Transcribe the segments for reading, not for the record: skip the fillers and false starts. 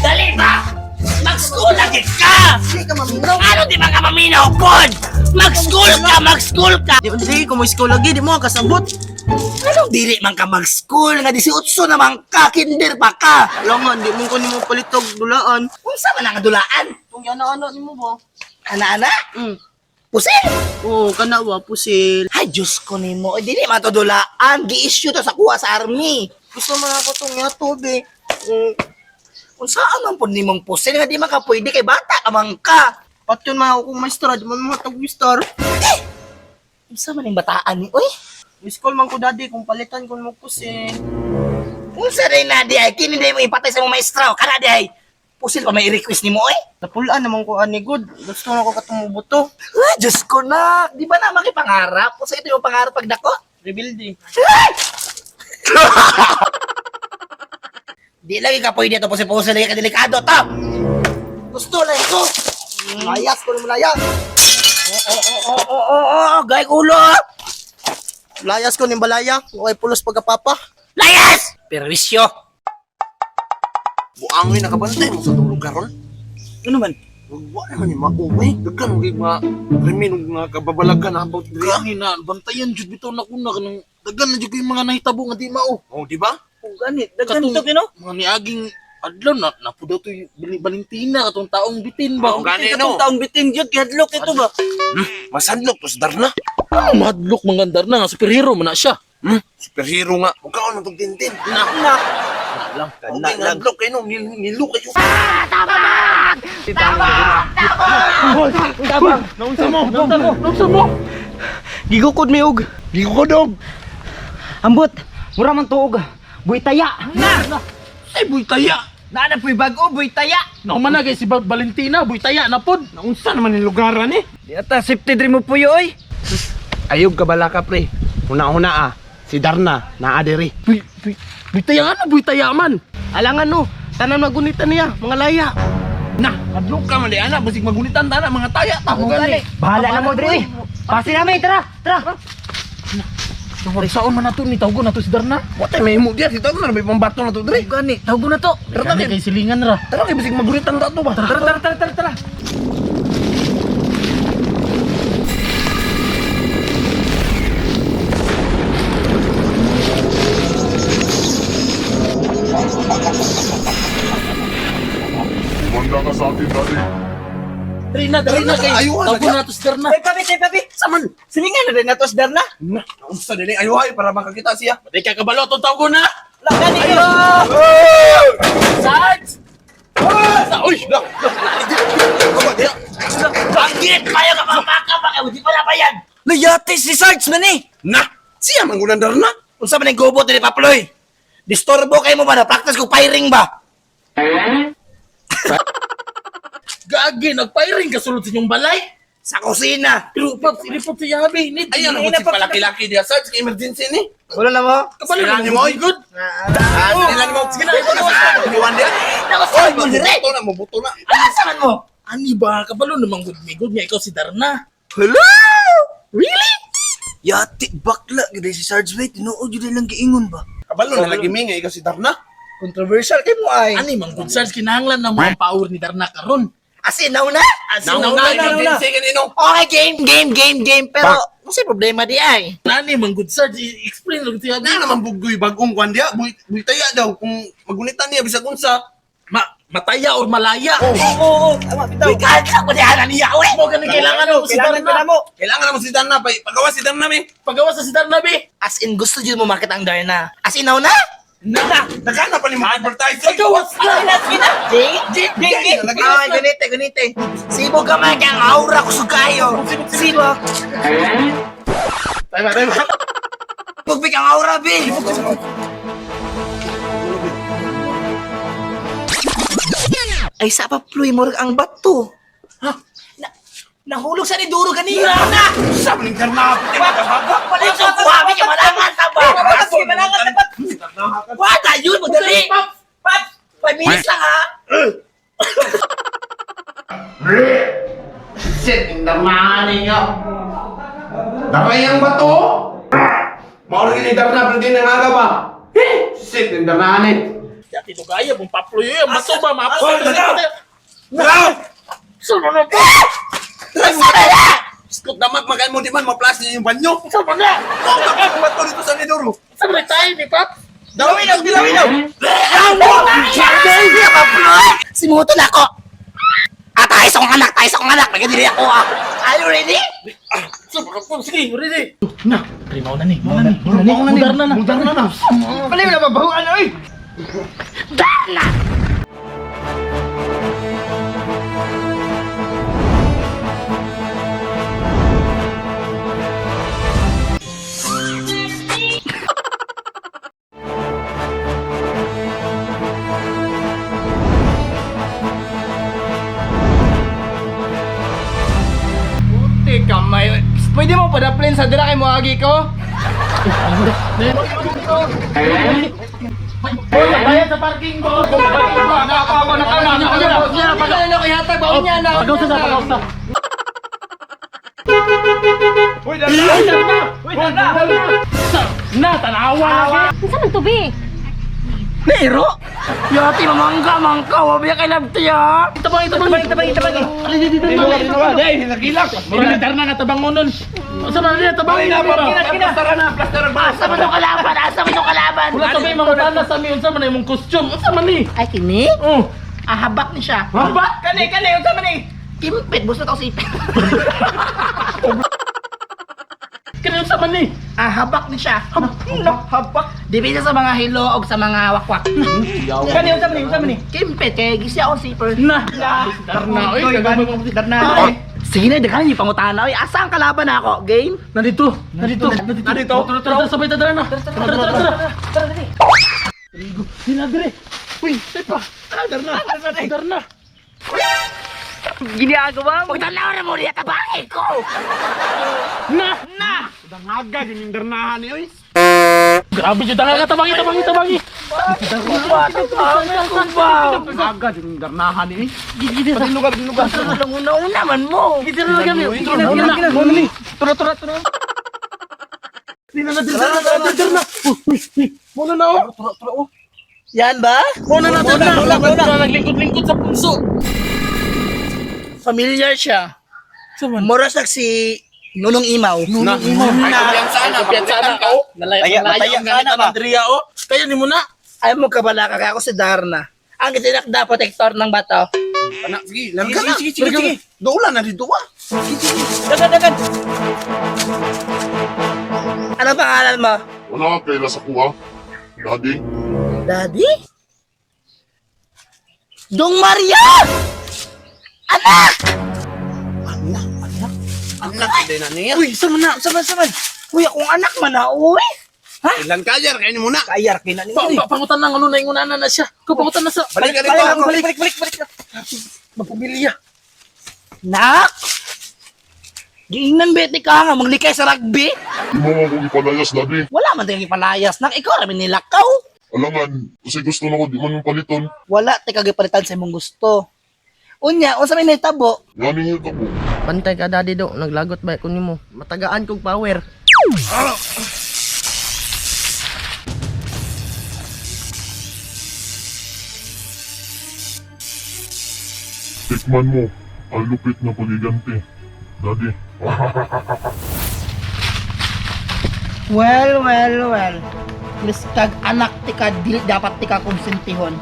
Dali ba? Mag-school lagi ka! Di ka maminaw. Ano di ba ka maminaw, pod? Mag-school ka, mag-school ka! Di di ko mo school lagi, di mo kasabot. Anong dili man ka mag-school? Nga 18 naman ka, kinder pa ka! Wala nga, di mo ko nimo palitog dulaan. Unsa man ang dulaan? Kung yan ana nimo ba? Ana-ana? Pusil! Oo, kana wa pusil. Ay, Diyos ko nimo. Ay, dili man to dulaan. Gi-issue to sa kuha sa army. Gusto man ako tong yato be. Kung unsaan man pud nimong pusil nga di man ka pwede kay bata ka man ka. Patyon man ako kung maestra, di man mo tag star. Unsa man ning bataan ni oy? Miss call man ko daddy kung palitan ko mo pusil. Unsa day na di ay kini day mo ipatay sa mong maestra kana di ay pusil pa may request nimo oy. Napulaan naman ko ani good. Gusto na ko katong buto. Ah, Diyos ko na. Di ba na makipangarap? Unsa ito yung pangarap pagdako? Rebuild eh. Ay! Di lagi ka pwede ito pusil-pusil lagi ka delikado, top! Gusto lang ko. Layas ko nimo layas. Oo, gay ulo! Layas ko ning balaya. Okay pulos pagkapapa. Layas! Perwisyo! Buangin nakabantay mo sa itong lugar ron. Ano man? Wa naman yung mauwi. Daghan mo mga krimen ug mga kababalagan na about diri. Gani na, bantayan jud bitaw na kuna kanang daghan na jud kay mga nahitabo nga di mao. Oh, di ba? Oh, gani. Katong Daghan to kino. Mga niaging adlaw na napo daw to Valentina katong taong bitin ba. Oh, gani no. Katong taong bitin jud kay hadlok ito ba? Masadlok to sa Darna. Ano mahadlok mga Darna nga superhero man na siya. Superhero nga. Huwag ka tong tintin. Na Na. lang. Okay, ngadlok kayo no. Ngilo kayo. Naunsa mo? Gigukod mi og. Gigukod. Ambot, mura man tuog. Buitaya. Ay buitaya. Naa na puy bag-o, buitaya. Nauma na kay si Valentina buitaya na pod. Naunsa naman yung lugaran eh. Di ata safety diri mo puyo oy. Ayog ka bala ka pre. Huna-huna ah. Si Darna, naa diri. Buy, buy, buitaya nga na buitaya man. Alangan no. Tanan magunitan niya, mga laya. Na, hadlok ka man di ana basig magunitan ta na mga taya ta. Oh, gani. Bahala na mo diri. Pasi na mi, tara, tara. Saon man nato ni tawgon nato si Darna. Watay may himo diya. Si Darna may pambato na to diri. Gani, tawgon na to. Tara Gani kay kay silingan ra. Tara kay basig magunitan ta to ba. Tara, tara, tara, tara, tara. Kumanda ka sa atin, Daddy. Dali na, dali na kay. Ayuhan na Tawgon siya. nato si Darna. Tay papi, tay papi. Saman. Silingan na rin nato si Darna. Na, naunsa dili ayo ay para makakita siya. Di ka kabalo tong tawgon na. La gani no. Sarge! Ah! Uy! Banggit! Payo ka pamaka ba? Di pa na pa yan! Layate si Sarge man eh. Na, siya mangunan Darna. Unsa man ang gobot ni Paploy? Disturbo kayo mo ba na practice ko firing ba? Gagi, nagpairing kasulod sa inyong balay. Sa kusina. Pero Pops, i-report sa Yabi. Need. Ayan ang si palaki-laki diya sa emergency ni. Wala na mo? Kabalo Sila na ni mo, oy. Good. Ah, sila ni mo. Sige na, ito na sa iwan diya. Nakasabi mo dire! Buto na, mabuto na. Ano sa man mo? Ani ba? Kabalo namang good me good nga ikaw si Darna. Hello? Really? Yati bakla gid si Sarge wait, tinuod jud lang giingon ba. Kabalo na lagi mi nga ikaw si Darna. Controversial kay mo ay. Ani mang good Sarge kinahanglan na mo ang power ni Darna karon. As in, now na? As in, Nauna nauna na. emergency kanino. Okay, game, game, game, game. Pero, ano sa'yo problema di ay? Ani mang good Sarge, i-explain lang si Yabi. Na naman bugoy bagong kwan diya. Buy taya daw kung magunitan niya bisag unsa. Ma mataya or malaya. Oo, oo, tama bitaw. Uy, kansa ko di ana niya, uy! Mo gani kailangan mo si Kailangan ka Darna. na mo. Kailangan naman si Darna pay pagawa si Darna mi. Pagawa sa si Darna be. As in, gusto dyan mo makita ang Darna. As in, now na? Na. Nagana pa ni mo advertising. Pagawas na. Jing? Jing? Jing? Jing? Ay, ganito, ganito. Sibog ka man, kaya ang aura ko sugayo. Sibog. Tayo ba, tayo ba. Pugbig ang aura, bi. Ay, sa papluy mo ang bato. Ha? Na, nahulog sa ni Duro kanina. Na! Sa man Darna. Wala yung kuha, may kamalangan ta ba? Kailangan dapat. Wala yun, madali. Paps, 5 minutes lang ha. Sit in Darna ninyo. Daray ang bato. Mao ra gini Darna pero di nang aga ba. Sit in Darna ni. Yati to gaya mong paploy yun. Bato ba? Mapo. Bro! Saan na ba? Skot damat makan mo di man maplas niya yung banyo. Saan ba na? Kung ang bato dito sa Nidoro. Saan ba tayo ni Pap? Dawin daw, dilawin daw. Simuto na ako. Ah, tayo sa kong anak, tayo sa kong anak. Nagadili ako ah. Are you ready? Saan ba ka? Sige, ready. Na, primaw na ni. Mauna ni. Mauna ni. Mudar na na. Mudar na na. Pali wala mabahuan oy. Dana! Teka, may pwede mo padaplin sa dira kay moagi ko? Bayad sa parking mo. Ako ako na na na na na kay hatag baon niya na. Pagaw sa pagaw sa. Uy, dala. Uy, dala. Na, tanawa lagi. Unsa man to be? Nero! Yati, mamangka, mangka. Wabiya kay Labti ah. Tabang, tabang, tabang, tabang. Mura na katabang mo nun. Saan na niya tabang? Plastara na, plastara ba? Asa man yung kalaban? Asa man yung kalaban? Wala sabay mga tana sa mi unsa man imong costume. Unsa man ni? Ay, kini? Oh. Ahabak ni siya. Ha? Ba? Kani, kani, unsa man ni? Kimpit, busto to sipit. Kani unsa man ni? Ahabak ni siya. Habak. Depende sa mga hilo o sa mga wakwak. Kani unsa man ni? Unsa man ni? Kimpit, kay gisi akong zipper. Na. Darna oy, kagabay mo. Darna. Ay, sige na, daghan yung pangutana. Oy, asa ang kalaban na ako? Game? Nandito, nandito, nandito. Nandito. Tara, tara, sabay ta dara na. Tara, tara, tara. Tara, dali. Dina dire. Uy, tepa. Darna. Darna. Ginagawa mo? Magtanaw na mo niya, tabangin ko! Na. Na! Dangaga gining darnahan ni oy. Grabe jud ang tabangi, tabangi, tabangi. Dangaga gining darnahan ni. Gigi Pati lugar, lugar. Una-una man mo! Gigi na gami. Tura, tura, tura. Tura, tura. Dina na, dina na, dina na. Uy, uy, muna na oh. Tura, tura, oh. Yan ba? Muna na, dina. Wala, naglingkod-lingkod sa punso. Familiar siya. Mura siya si Nunong Imaw. Nunong imaw. Ay, kumpiyansa na, Kumpiyansa na, ka, oh. oh. Nalaya, Mataya nalaya ka na ba? Andrea, oh. Kaya ni mo na. Ay mo kabala ka kaya ako si Darna. Ang tinakda protector ng bato. Anak, sige, larga na. Sige, sige, sige. Doula na dito ah. Dagan, dagan! Ano pangalan mo? Wala ka kaila sa kuha, Daddy. Daddy? Dong Maria! Anak! Anak, hindi na niya. Uy, sama na, sama, sama. Uy, akong anak man na, uy! Ilan kayar, kayo ni muna. Kayar kay na Pa, ni. pa, pangutan na, ano na ingunanan na siya. Ko pangutan na sa Balik ka Balik, dito. balik, balik, balik, balik. magpamilya. Nak! Giingnan bete ka nga, maglikay sa rugby. Di mo ako ipalayas, Daddy. Wala man tayong ipalayas, nak. Ikaw rami nilakaw. Alangan, kasi gusto na ko, di man yung paliton. Wala tay kagipalitan sa imong gusto. Unya, unsa may nahitabo? Nganing ito po. Pantay ka daddy do, naglagot ba kun nimo? Matagaan kog power. Tikman mo ang lupit na pagiganti, Daddy. Well, well, well. Miskag anak ti ka, dili dapat ti ka konsentihon.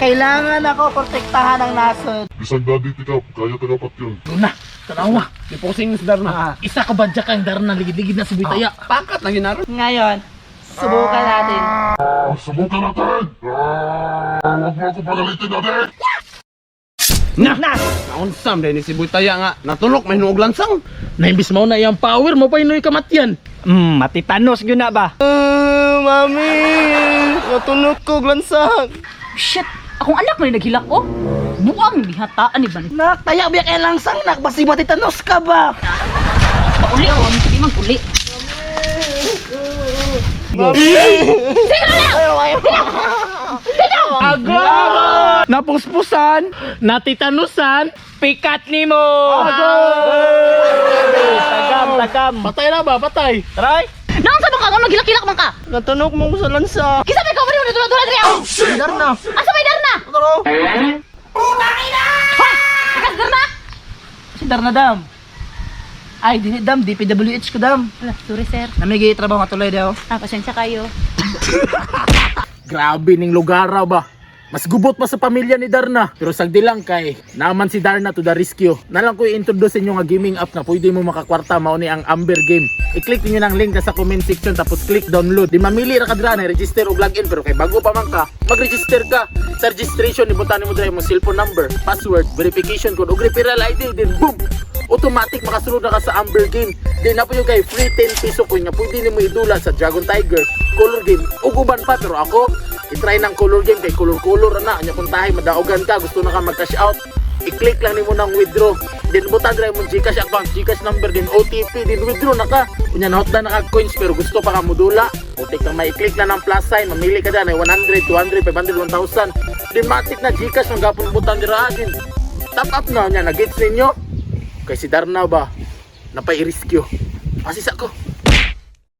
Kailangan ako protektahan ang nasod. Bisag Daddy tikap, kaya tagapat yun. Na, tanawa. Liposing sa Darna. Isa ka badya kang Darna, ligid-ligid na si Buitaya. Pakat na ginaro. Ngayon, subukan natin. Ah, subukan natin! Ah, huwag mo ako pagalitin, Daddy! Na! Na! Naunsam din ni si Butaya nga. Natulok, may nuog lansang. Naimbis mo na iyang power mo pa inuy kamatyan. Matitanos gyud na ba? Mami, natunok ko lansang. Shit, akong anak man naghilak oh. Buang gihataan ni ban. Nak, taya biya kay langsang nak, basi matitanos ka ba? Pauli oh, sige man uli. Agad! Napuspusan, natitanusan, Pikat nimo. Tagam, tagam. Patay na ba? Patay. Try. Naon sa man ka nga maghilak-hilak man ka? Natunok mo ko sa lansang. Kinsa may ka dula-dula diri ako. Darna. Asa may Darna? Taro. Hoy! Ikas Darna? Si Darna dam. Ay, dili dam, DPWH ko dam. Ala, sorry sir. Namigay trabaho nga tuloy daw. Ah, pasensya kayo. Grabe ning lugar raw ba. Mas gubot pa sa pamilya ni Darna. Pero sagdi lang kay naman si Darna to the rescue. Nalang ko i-introduce inyo nga gaming app nga pwede mo makakwarta mao ni ang Amber Game. I-click niyo ng link sa comment section tapos click download. Di mamili ra ka dira na register o login pero kay bago pa man ka, mag-register ka. Sa registration ibutan nimo dira imong cellphone number, password, verification code ug referral ID, then boom, automatic makasulod na ka sa Amber Game. Then na po yung kay free 10 peso coin nga pwede nimo idula sa Dragon Tiger, Color Game, ug uban pa, pero ako i-try ng Color Game kay color-color na anya kung tahay madaogan ka, gusto na ka mag-cash out, i-click lang nimo ng withdraw. Then butan dira imong GCash account, GCash number, then OTP, then withdraw na ka. Unya nahotda na ka coins pero gusto pa ka modula. Putik kang may i-click lang ng plus sign, mamili ka dyan ay 100, 200, 500, 1,000. Then matik na GCash ang gapon butan dira din. Top up na niya, na-gets ninyo? Kay si Darna ba, napay-riskyo. Asisa ko.